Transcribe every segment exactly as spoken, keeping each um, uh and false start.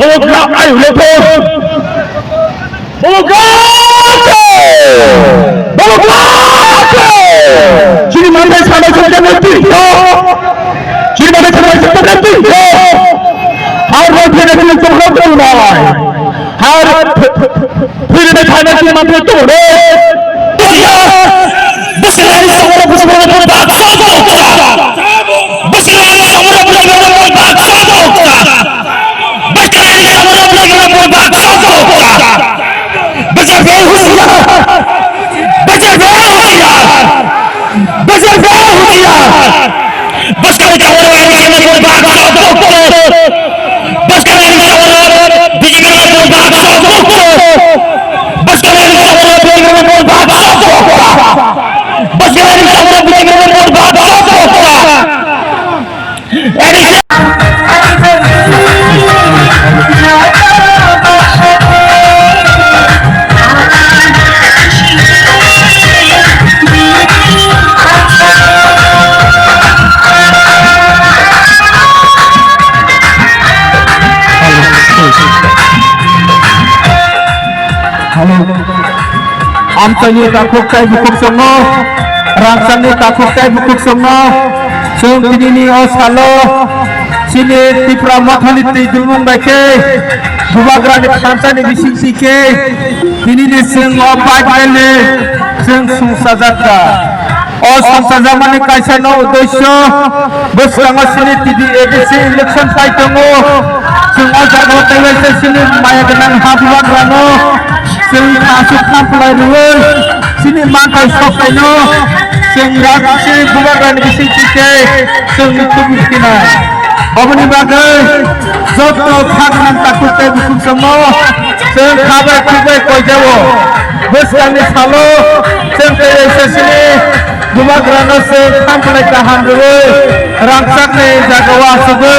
Ai, le to. Bobo Gate! Bobo Gate! Chini manthai sana chakya na tito. Chini manthai sana chakya na tito. Har ro phene phene chokro chokro nai. Har phene phene sana chini manthai to re. Bwskanani samung rok bwskango baksa toksa. Bwskanani samung rok bwskango baksa toksa. Bwskanani samung rok bwskango baksa toksa. Bwskanani husiar. Bwskanani husiar. Bwskanani husiar. Bwskanani samung rok bwskango baksa toksa. Bwskanani samung rok bwskango baksa toksa. Bwskanani samung rok bwskango baksa toksa. Bwskanani samung rok bwskango baksa toksa. Hello. Amchaini takhuk tei bukhuk chwngno, rangchakni takhuk tei bukhuk chwngno, chwng tinini o salo chini Tipra Mothani twi dulmung bai khe Bubagrani thansa ni bising twi khe tinini chwng o bai bai le chwng songchajak kha. O songchajakmani kaisa no uddesyo bwskango chini T D A D C election phai tongo. Chwng o jaga o tei waisa chini maya gwnang ha bubagrano chwng aswk khamphlai rwui chini manthai sokhaino chwng rak chini bubagrani bising twi tei chwng tubui khinai. Oboni bagwi joto kha gwnang takhuk tei bukhuk chwngno chwng kha bai khuk bai koijao. Bwskangni salo chwng tei S S C ni bubagrano chwng khamphlai kaham rwui rangchakni jagao achugwi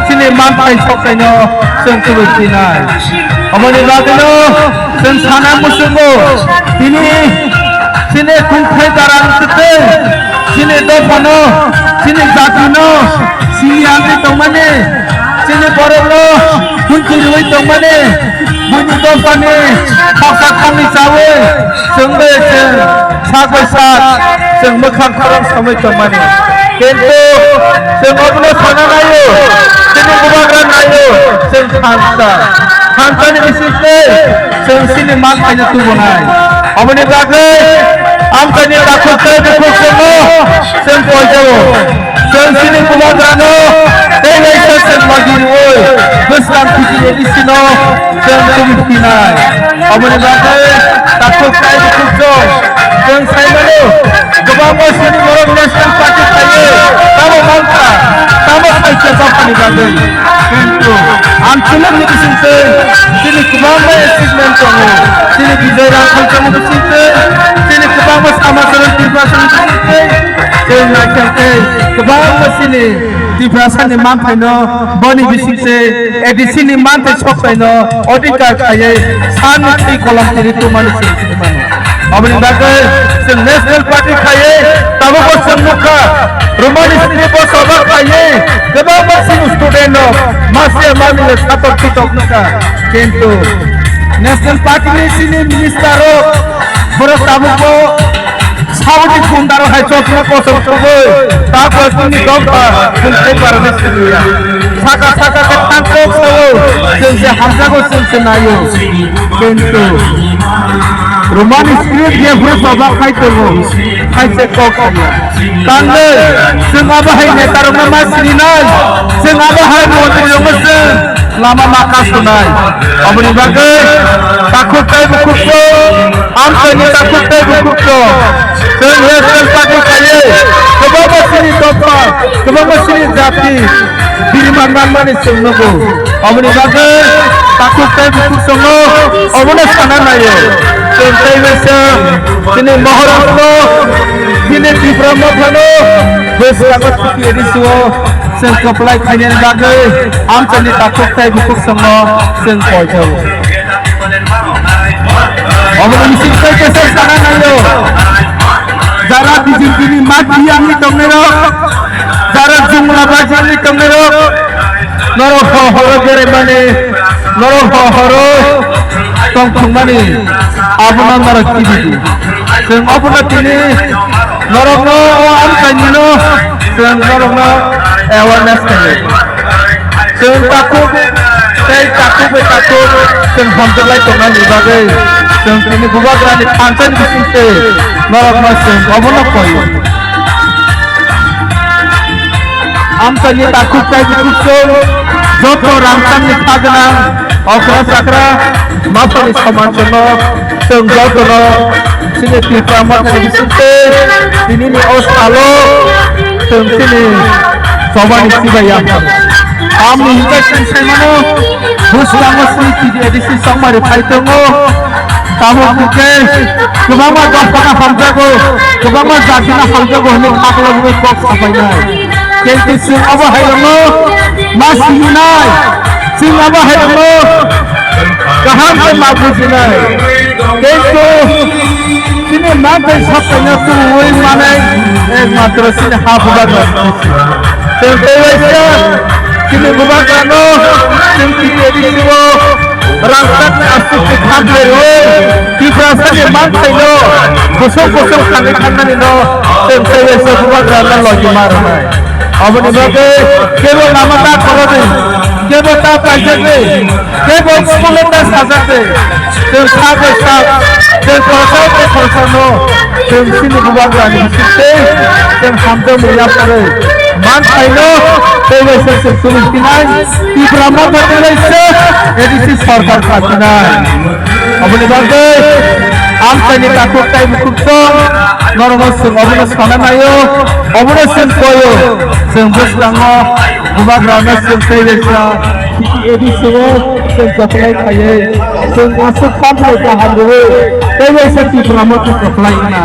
chini manthai sokhaino chwng tubui khinai. Oboni bagwino chwng sana muchungo tini chini kungthai dara wngtwtwi chini dophano, chini jatino sini yangwi tongmani, chini borokno hunkirwi tongmani, buini dophani khorsa thangwi chawi chwngwi chwng sak bai sak chwng mwkhang khorang samwi tongmani. Kintu chwng obono sana naio, chini bubagra naio, chwng thansa. Thansani bisingtwi chwng chini manthaino tubunai. Oboni bagwi amchaini takhuk tei bukhuk chwngno chwng koijao. Chwng chini bubagrano tei waisa chwng logi rwui bwskang T D A D C no chwng tubui phinai. Oboni bagwi takhuk tei bukhuk chwng, chwng sai mano, kwbangma chini borok National Party khaiwi tamo mankha, tamo khaikha jokhani bagwi. Kintu ang chwlwkni bisingtwi chini kwbangma achievement tongo. Chini Bijay Rangkhal chongni bisingtwi, chini kwbangma Samacharan Tripura chongni bisingtwi, chwng naikha khe kwbangma chini Tiprasani manthaino boni bisingtwi A D C ni manthai sokhaino odhikar khaiwi sani thwi kolom tini tumani chwng twi mano. Aboni bagwi chwng National Party khaiwi tabukbo chwng nukha, Romani script o choba khaiwi kwbangma chini student rok masiya mamile satok pitok nukha. Kintu National Party ni chini minister rok borok tabukbo saboni gundaro hai chosma kosom tubui ta kosmini dopha chwng thai parani siniya. Saka saka khe thang kok sao chwng se hamjago chwng se naio. Kintu Romani script je phuru choba khai tongo, khai se kok saniya. Tangwi chwng abo hai neta rokno ma sininai, chwng abo hai montri rokno chwng lama ma kasunai. Aboni bagwi takhuk tei bukhuk chwng, amchaini takhuk tei bukhuk chwng, chwng National Party khaiwi kwbangma chini dopha, kwbangma chini jati biriman manmani chwng nugo. Aboni bagwi takhuk tei bukhuk chwngno obono sana naio. Chwng tei bai chwng chini Maharashtra, chini Tipra Mothano bwskango chuti edisiwo chwng kwplai khainani bagwi amchaini takhuk tei bukhuk chwngno chwng koijao. Obono bising tei kesa sana naio. Jara B J P ni mat biyangni tongnairok, jara jumla bajangni tongnairok, Norok ho horo jeremani, norok ho horo tongthokmani, abono norok kibidi. Chwng obono tini norokno o amchainino chwng norokno awareness khaio. Chwng takhuk tei takhuk bai takhuk chwng hamjaklai tongnani bagwi chwng tini Bubagrani thansani bisingtwi norokno chwng obono koi. Amchaini takhuk tei bukhukchung joto rangchakni kha gwnang okra chakra mapani somanjwkno chwng jotono chini Tipra Mothani bisingtwi tinini o salo chwng chini chobani sibai ya. Tamni hwnkhe chwng sai mano, bwskango chini T D A D C chongmari phai tongo. Tabuk hwnkhe kwbangma dophano hamjago, kwbangma jatino hamjago hwnwi khaklagwi kok sapainai. Kintu chwng abo hairokno ma sinai, chwng abo hairokno kaham khe ma bujinai. Kintu chini manthai sapaina tubuwi manai ekmatro chini ha bubagra. Chwng tei waisa chini bubagrano chwng T D A D C o rangchakni aswk khe thanglai rwui Tiprasani manthaino bosong bosong thangwi thangnaino chwng tei waisa bubagrano logi ma rwnai. Aboni bagwi kebo lama ta khorokdi, kebo ta paijakdi, kebo school-o ta sajakdi. Chwng sak bai sak, chwng khoroksa bai khoroksano chwng chini bubagrani bisingtwi chwng hamjakmung yapharwi manthaino tei bai se chwng tubui phinai, Tipra Motha tei bai se A D C sorkar kha phinai. Aboni bagwi amchaini takhuk tei bukhukchung norokno chwng obono sana naio, obono chwng koio, chwng bwskango bubagrano chwng tei bai se A D C o chwng kwplai khaiwi, chwng aswk khamlai kaham rwui, tei waisa Tipra Motha kwplai wngna.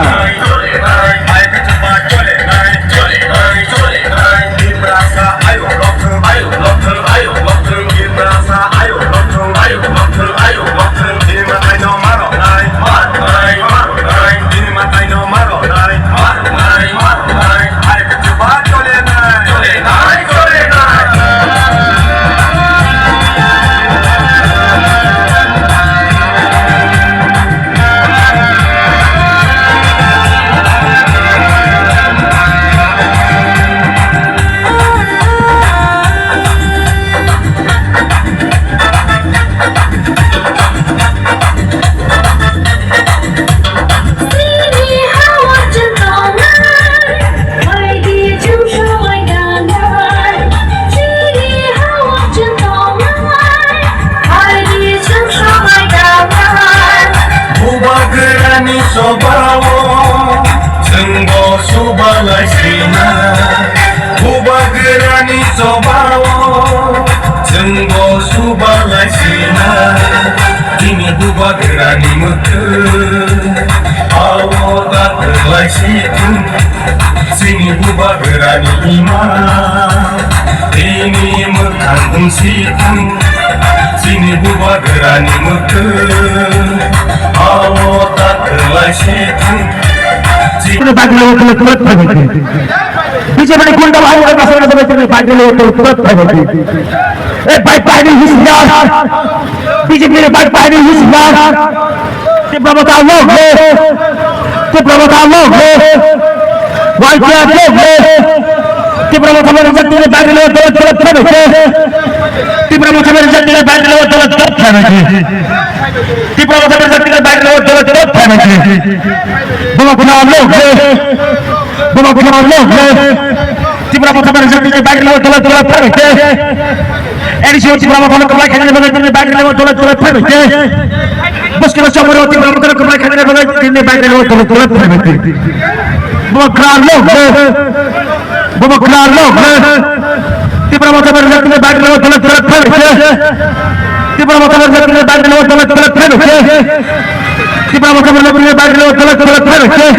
Bubagrani sobao chwngbo subalai sina. Bubagrani sobao chwngbo subalai sina. Chini bubagrani mwkhwng ao datlai si thung. Chini bubagrani ima, chini mwkhang wngsi thang, chini bubagrani mwkhwng, ao ta kwlai si thang. Chini bagwi o tolo tolo thangwi thang. B J P ni gunda bahai o basa na bagwi chini bagwi o tolo tolo thangwi thang. Eh, bhai, bhai, ni his yaar. B J P ni bhai, bhai, ni his yaar. Tipra Motha long live! Tipra Motha long live! Y T F long live! Tipra Motha bai rijak tini bagwi le dolot dolot phaibaiche. Tipra Motha bai rijak tini bagwi le dolot dolot phaibaiche. Tipra Motha bai rijak tini bagwi le dolot dolot phaibaiche. Buma Khuna long live! Buma Khuna long live! Tipra Motha bai rijak tini bagwi le dolot dolot phaibaiche. N C O Tipra Motha no kwplai khainani bagwi tini bagwi le dolot dolot phaibaiche. Bwskangni chongmani o Tipra Motha no kwplai khainani bagwi tini bagwi le dolot dolot phaibaiche. Buma Khuna long live! Buma Khuna long live! Tipra Motha bai rijak tini bagwi le dolot dolot phaibaiche. Tipra Motha bai rijak tini bagwi le dolot dolot phaibaiche. Tipra Motha bai rijak tini bagwi le dolot dolot phaibaiche.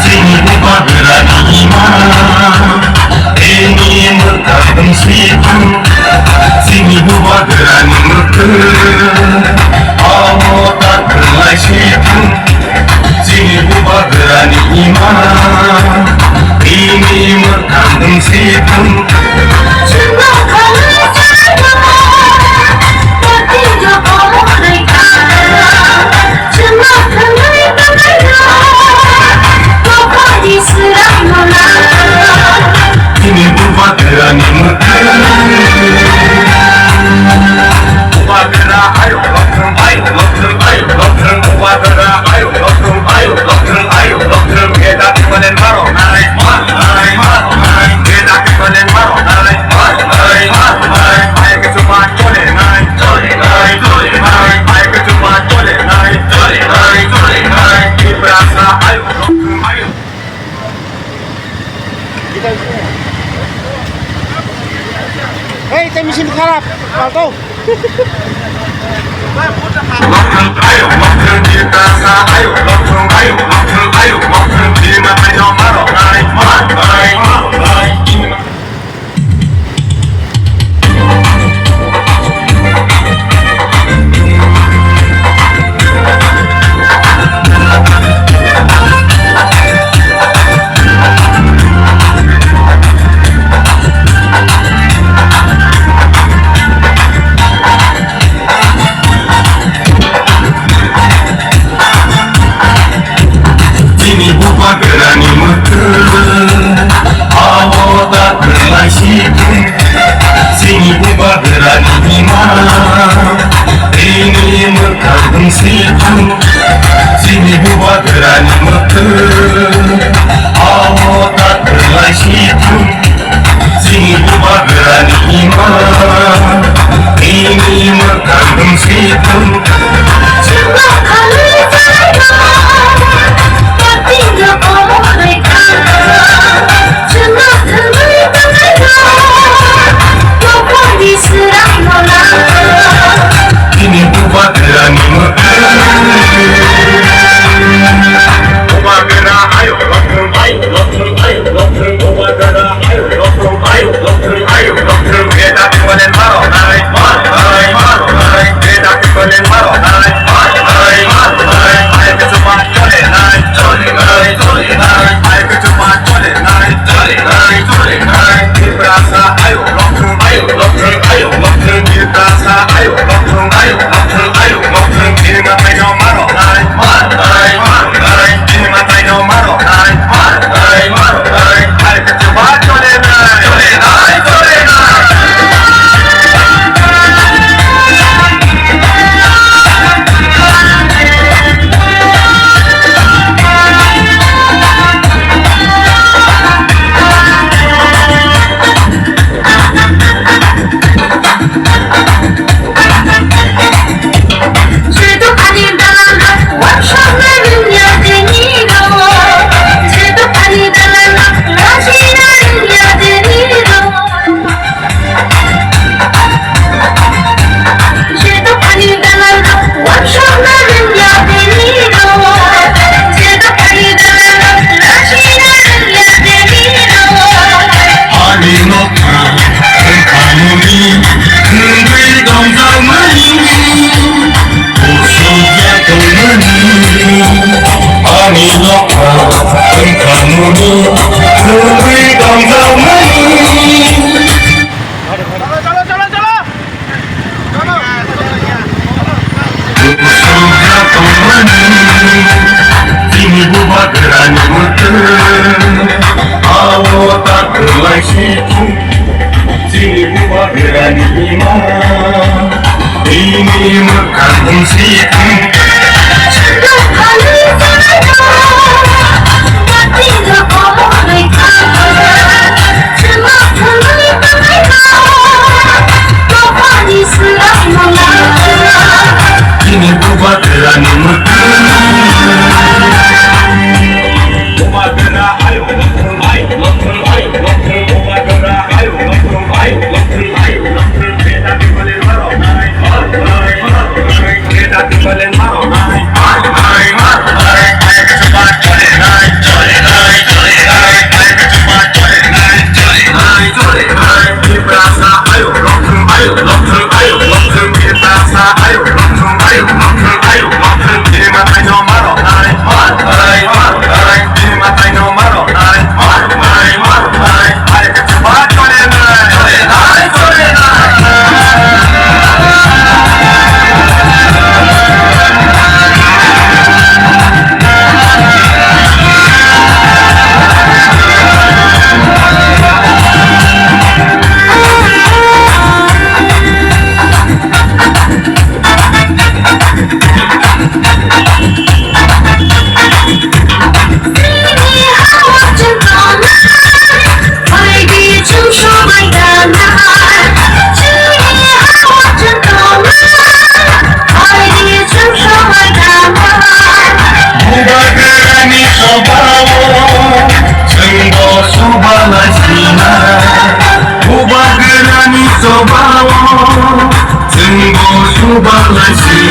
Chini bubagrani ima, ini mwkhang si thang. Chini bubagrani mwkhang, omo ta kwlai si thang. Chini bubagrani ima, ini mwkhang si thang. Chini bubagrani mwkhang. Bubagra ayo, lothwng ayo, lothwng ayo, lothwng. Bubagra ayo, lothwng ayo, lothwng ayo, lothwng. Geda kipalen maro nai, mar nai, mar nai. Geda kipalen maro nai, mar nai, mar nai. Ai ke chupa chole nai, chole nai, chole nai. Ai ke chupa chole nai, chole nai, chole nai. Tiprasa ayo, lothwng ayo. Hey, tei machine kharap, palto. Chini bubagrani mwkhang, abo ta kwlai si thang. Chini bubagrani ima, ini mwkhang si thang. Chini bubagrani mwkhang, abo ta kwlai si thang. Chini bubagrani ima, ini mwkhang si thang. Chini bubagrani mwkhang. Bubagra ayo, lothwng ayo, lothwng ayo, lothwng. Bubagra ayo, lothwng ayo, lothwng ayo, lothwng. Geda kipalen maro nai, mar nai, mar nai. Geda kipalen maro nai, mar nai, mar nai. Ai ke chupa chole nai, chole nai, chole nai. Ai ke chupa chole nai, chole nai, chole nai. Tiprasa ayo, lothwng ayo, lothwng ayo, lothwng. Tiprasa ayo, lothwng ayo, lothwng ayo, lothwng. Chini mwtai no maro nai, mar nai, mar nai. Chini mwtai no maro nai, mar nai, mar nai. Ai ke chupa chole nai, chole nai, chole nai. Ani nokha wngkha nini, wngwi tongjakmani, kusuk ya tongmani. Ani nokha wngkha nini, wngwi tongjakmani. Chini bubagrani mwkhang, abo ta kwlai si thang. Chini bubagrani ima, bini mwkhang si thang. Balaisi,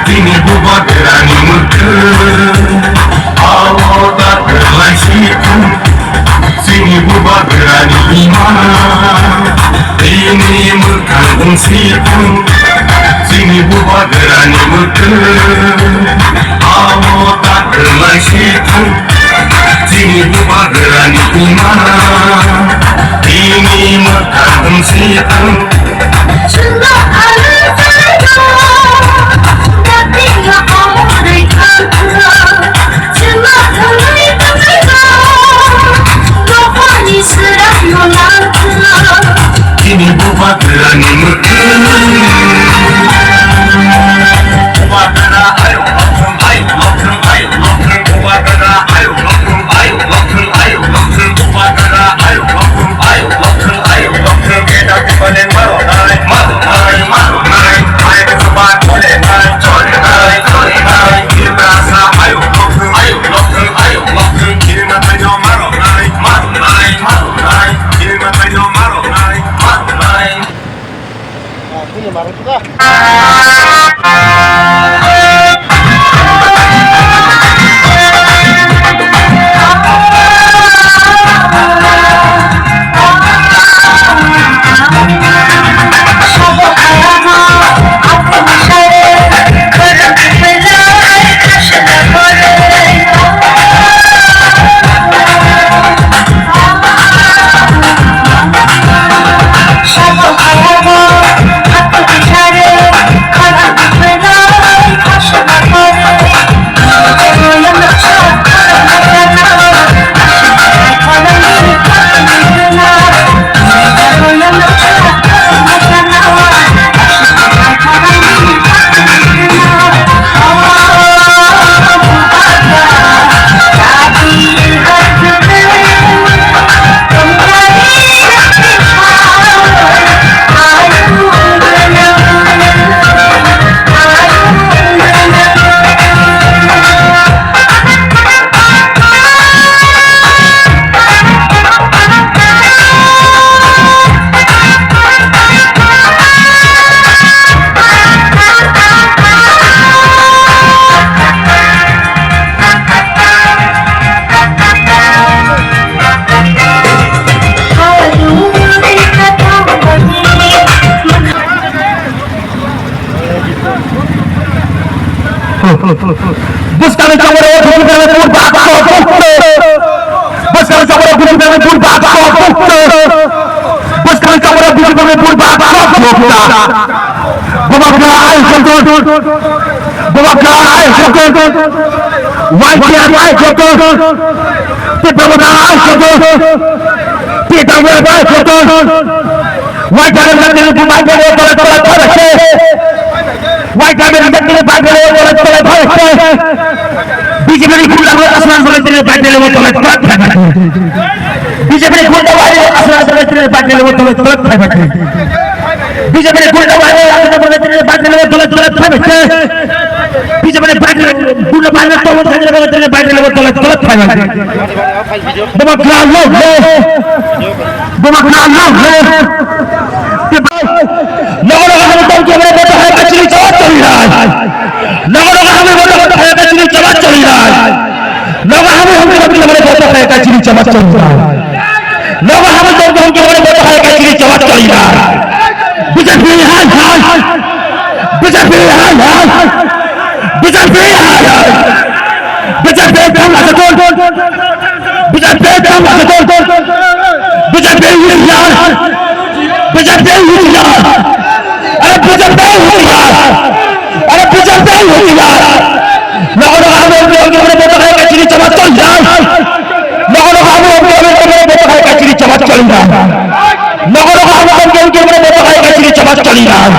tini bubagrani mwkhwng, awo ta kwlaisi thung. Chini bubagrani ima, tini mwkhang wngsi thung. Chini bubagrani mwkhwng, awo ta kwlaisi thung. Chini bubagrani ima, tini mwkhang wngsi thung. Chini bubagrani mwkhwng. Bubagra ayuk lokhwng, ayuk lokhwng, ayuk lokhwng. Bubagra ayuk lokhwng, ayuk lokhwng, ayuk lokhwng. Bubagra ayuk lokhwng, ayuk lokhwng, ayuk lokhwng. Keta tipanen maro nai, maro nai, maro nai. Ayuk buba chole nai, chole nai, chole nai. Keta sa ayuk lokhwng, ayuk lokhwng, ayuk lokhwng. Kiri matai no maro nai, maro nai, maro nai. Kiri matai no maro nai, maro nai. Bwskangni chongmani bujibani bur bakso bukto. Bwskangni chongmani bujibani bur bakso bukto. Bwskangni chongmani bujibani bur bakso bukta. Bubagra ai joto. Bubagra ai joto. Y T F ai joto. Tipra Motha ai joto. T W F ai joto. White Army rijak tini bike relo tole tole tole se. White Army rijak tini bike relo tole tole tole se. B J P ni gunda rok aswk aswk tini bike relo tole tole tole se. B J P ni gunda rok aswk aswk tini bike relo tole tole tole se. B J P ni gunda rok aswk aswk tini bike relo tole tole tole se. B J P ni bike relo gunda rok tole tole tole se. Bubagra lok le. Bubagra lok le. Nogo nogo hami tong kemre boto hai kachiri chawa choli nai. Nogo nogo hami boto hai kachiri chawa choli nai. Nogo hami hami tong kemre boto hai kachiri chawa choli nai. Nogo hami tong kemre boto hai kachiri chawa choli nai. B J P hai hai. B J P hai hai. B J P hai hai. B J P hai hai. B J P tang asa tol. B J P tang asa tol. B J P win yar. B J P win yar. Are B J P win yar. Are B J P win yar. Nogo nogo hami tong kemre boto hai kachiri chawa choli nai. Nogo nogo hami tong kemre boto hai kachiri chawa choli nai. Nogo nogo hamo hom khe khe mane boto hai kachiri chabat choli nai.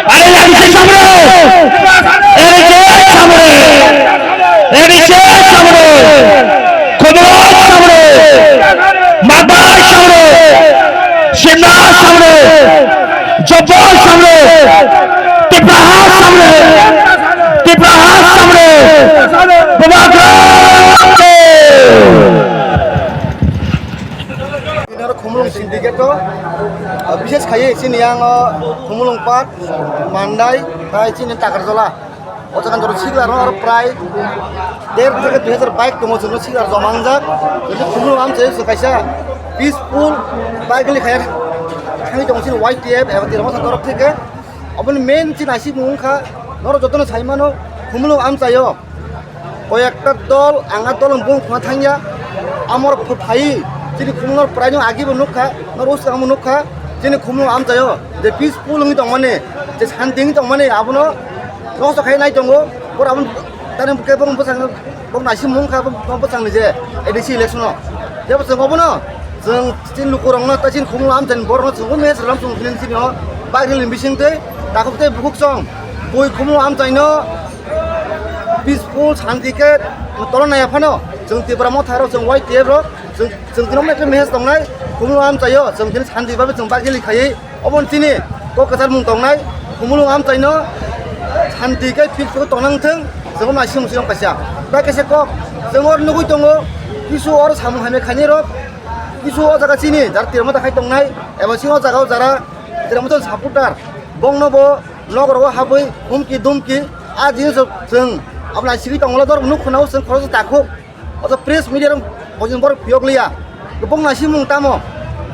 Are A D C samre. A D C samre. A D C samre. Khobor samre. Matai samre. Simna samre. Jobor samre. Tipra ha samre. Tipra ha samre. Bubagra. Khumulwng syndicate o, ah, bishes khaiwi chini yang o Khumulwng Park, Mandai, tai chini Takarjola. O jaga jora sikla rok aro prai der theke dui hajar bike tongo, chwngno sikla joma wngjak. Chwngno Khumulwng amchai chwng kaisa peaceful bike rally khaiya thangwi tongo chini Y T F eba Tirmasa torok theke. Oboni main chini naisingmung wngkha, norok jotono sai mano, Khumulwng amchaio koyekta dol, ang a dol bung khna thangya, amor phai chini Khumulwng praino agi bo nukha, norok swkang bo nukha, chini Khumulwng amchaio je peaceful wngwi tongmani, je santi wngwi tongmani, abono nosto khai nai tongo, bor aboni tani kebo bwsang Bo naisingmung wngkha bo, bo bwsangni je A D C election o. Tei bo chwng obono chwng chini lukurokno tei chini Khumulwng amchaini borokno chwng o message rwlam chwng philin chini o bike rally ni bisingtwi takhuk tei bukhuk chwng bui Khumulwng amchaino peaceful santi khe tolna naiya phano chwng Tipra Motha rok chwng Y T F rok chwng, chwng tini omo ekta message tongnai Khumulwng amchaio chwng tini santi babe chwng bike rally khaiwi Obo chini kok kwchar mung tongnai, Khumulwng amchaino santi khe peaceful tongna wngthwng, chwng naising mung kaisa. Tai kaisa kok, chwng oro nugwi tongo, kisu oro samung hamya khainai rok, kisu o jaga chini, jara Tipra Motha khai tongnai, eba chini o jaga o jara Tipra Motha supporter, bongno bo nok rogo habwi humki dumki, a jinis rok chwng abo naisigwi tongmolo dor nuk khuna o chwng khoroksa takhuk. Oto press media rok bojin borok phiyok liya. Bong naisingmung tamo.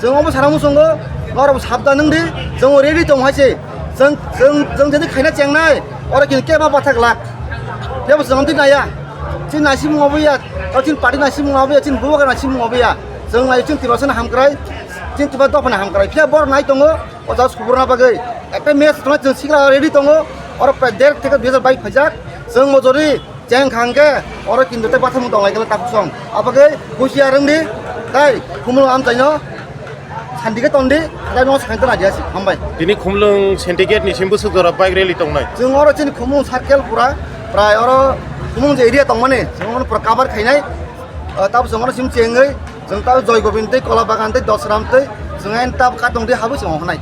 Chwng omo sana muchungo, norok sabdan wng di, chwng ready tong hai se. Chwng, chwng, chwng jadi khaina chengnai, oro kini keba bathak lak. Tebo chwng amtwi naya. Chini naisingmung obo ya, tei chini party naisingmung obo ya, chini bubagra naisingmung obo ya. Chwng nai chini Tiprasani hamkrai, chini Tipra dophani hamkrai. Phiya borok nai tongo, o jaga subruna bagwi. Ekta match tongna chwng sikla ready tongo, oro prai der theke dui hajar bike phaijak. Chwng mojori, Cheng khang khe oro kintu tei bathang tong lai khe takhuk song. Abagwi husiar wng di, tai Khumulwng amchaino santi khe ton di, tai no sakha tong di asi. Hambai. Tini Khumulwng syndicate ni sim bwswk jora bike rally tongnai. Chwng oro chini Khumulwng circle pura, prai oro Khumulwng je area tongmani, chwng oro pura cover khainai. Ah, tabuk chwng oro sim chengwi, chwng tabuk Joy Gobind tei Kola Bagan tei Dosram tei chwng ain tabuk katong di habwi chwng wngnai.